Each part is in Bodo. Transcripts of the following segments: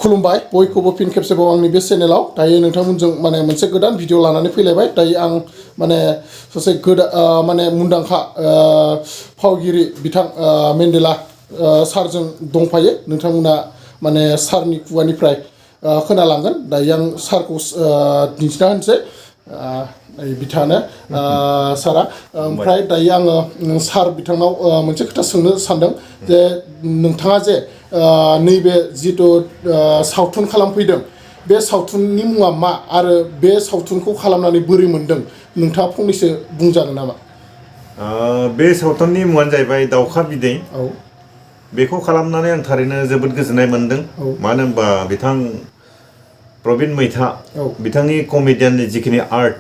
खुलुमबाय बयखौबो फिन खेबसेबाव आंनि बे चेनेलाव दायो नोंथांमोनजों माने मोनसे गोदान भिडिअ लानानै फैलायबाय दायो आं माने सासे माने मुंदांखा फावगिरि बिथां मेन्डेला सारजों दंफायो नोंथांमोना माने सारनि खुगानिफ्राय खोनालांगोन दायो आं सारखौ दिन्थिना होनोसै बिथाङानो सारा ओमफ्राय दायो आङो सार बिथांनाव मोनसे खोथा सोंनो सानदों जे नोंथाङा जे नैबे जितु सावथुन खालामफैदों बे सावथुननि मुङा मा आरो बे सावथुनखौ खालामनानै बोरै मोनदों नोंथाङा फंनैसो बुंजागोन नामा? बे सावथुननि मुङानो जाहैबाय दाउखा बिदै। बेखौ खालामनानै आं थारैनो जोबोद गोजोननाय मोनदों। मानो होनबा बिथां प्रबिन मैथा बिथांनि कमेडियाननि जिखिनि आर्ट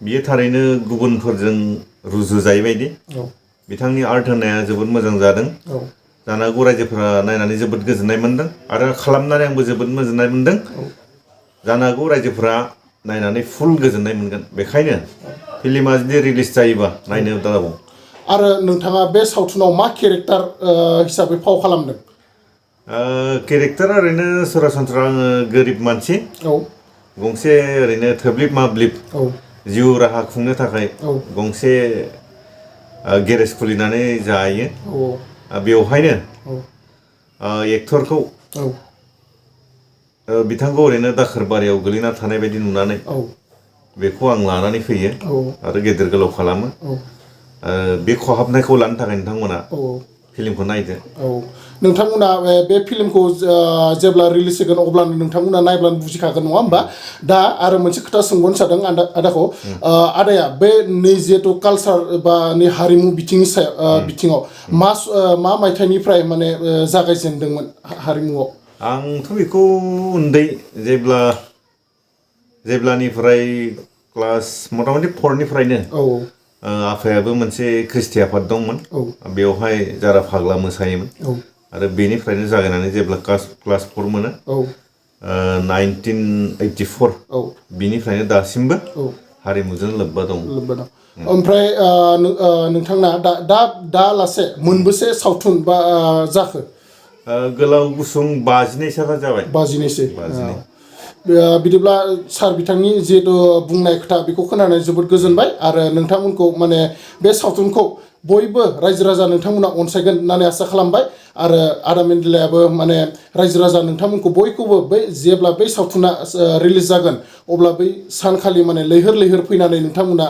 बियो थारैनो गुबुनफोरजों रुजुजायै बायदि बिथांनि आर्ट होनाया जोबोद मोजां जादों। जानो हागौ रायजोफोरा नायनानै जोबोद गोजोननाय मोनदों आरो खालामनानै आंबो जोबोद मोजोननाय मोनदों। जानो हागौ रायजोफोरा नायनानै फुल गोजोननाय मोनगोन। बेखायनो फिल्मा जुदि रिलिज जायोबा नायनो दाबाव। आरो नोंथाङा बे सावथुनाव मा केरेक्टार हिसाबै फाव खालामदों? केरेक्टारा ओरैनो सरासनस्रा आङो गोरिब मानसि गंसे ओरैनो थोब्लिब माब्लिब जिउ राहा खुंनो थाखाय गंसे गेरेज खुलिनानै जायो। बेवहायनो एक्टरखौ बिथांखौ ओरैनो दाखोर बारियाव गोलैना थानाय बायदि नुनानै बेखौ आं लानानै फैयो आरो गेदेर गोलाव खालामो। बे खहाबनायखौ लानो थाखाय नोंथांमोना फिल्मखौ नायदो। नोंथांमोना बे फिल्मखौ जेब्ला रिलिज होगोन अब्लानो नोंथांमोना नायब्लानो बुजिखागोन नङा होमबा? दा आरो मोनसे खोथा सोंबावनो सानदों आदाखौ आदाया बे नै जिहेतु कालसार बा नै हारिमु बिथिंनि बिथिङाव मा मायथाइनिफ्राय माने जागायजेनदोंमोन हारिमुआव? आंथ' बेखौ उन्दै जेब्लानिफ्राय क्लास मथा मथि 4निफ्रायनो आफायाबो मोनसे ख्रिस्टि आफाद दंमोन। बेवहाय जारा फाग्ला मोसायोमोन आरो बेनिफ्रायनो जागायनानै जेब्ला क्लास 4 मोनो 1984 बिनिफ्रायनो दासिमबो हारिमुजों लोब्बा दं। ओमफ्राय नोंथांना दा लासे मोनबेसे सावथुन बा जाखो? गोलाव गुसुं 52 जाबाय। 52 बिदिब्ला सार बिथांनि जिहेतु बुंनाय खोथा बेखौ खोनानानै जोबोद गोजोनबाय आरो नोंथांमोनखौ माने बे सावथुनखौ बयबो रायजो राजा नोंथांमोना अनसायगोन होननानै आसा खालामबाय आरो आदा मेन्डेलायाबो माने रायजो राजा नोंथांमोनखौ बयखौबो जेब्ला बै सावथुना रिलिज जागोन अब्ला बै सानखालि माने लैहोर फैनानै नोंथांमोना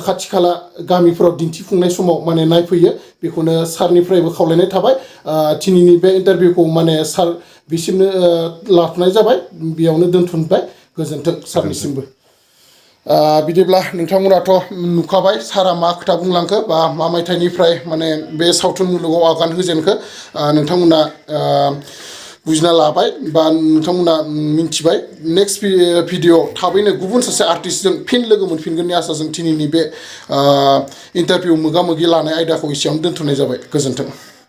खाथि खाला गामिफोराव दिन्थिफुंनाय समाव माने नायफैयो बेखौनो सारनिफ्रायबो खावलायनाय थाबाय। दिनैनि बे इन्टारभिउखौ माने सार बिसिमनो लाथ'नाय जाबाय बेयावनो दोनथ'बाय। गोजोन्थों सारनिसिमबो। बिदिब्ला नोंथांमोनाथ' नुखाबाय सारा मा खोथा बुंलांखो बा मा मायथाइनिफ्राय माने बे सावथुन मुलुगाव आगान होजेनखो नोंथांमोना बुजिना लाबाय बा नोंथांमोना मिन्थिबाय। नेक्स्ट भिडिअ थाबैनो गुबुन सासे आर्टिस्टजों फिन लोगो मोनफिनगोननि आसाजों दिनैनि बे इन्टारभिउ मोगा मोगि लानाय आयदाखौ एसेयावनो दोनथ'नाय जाबाय। गोजोन्थों।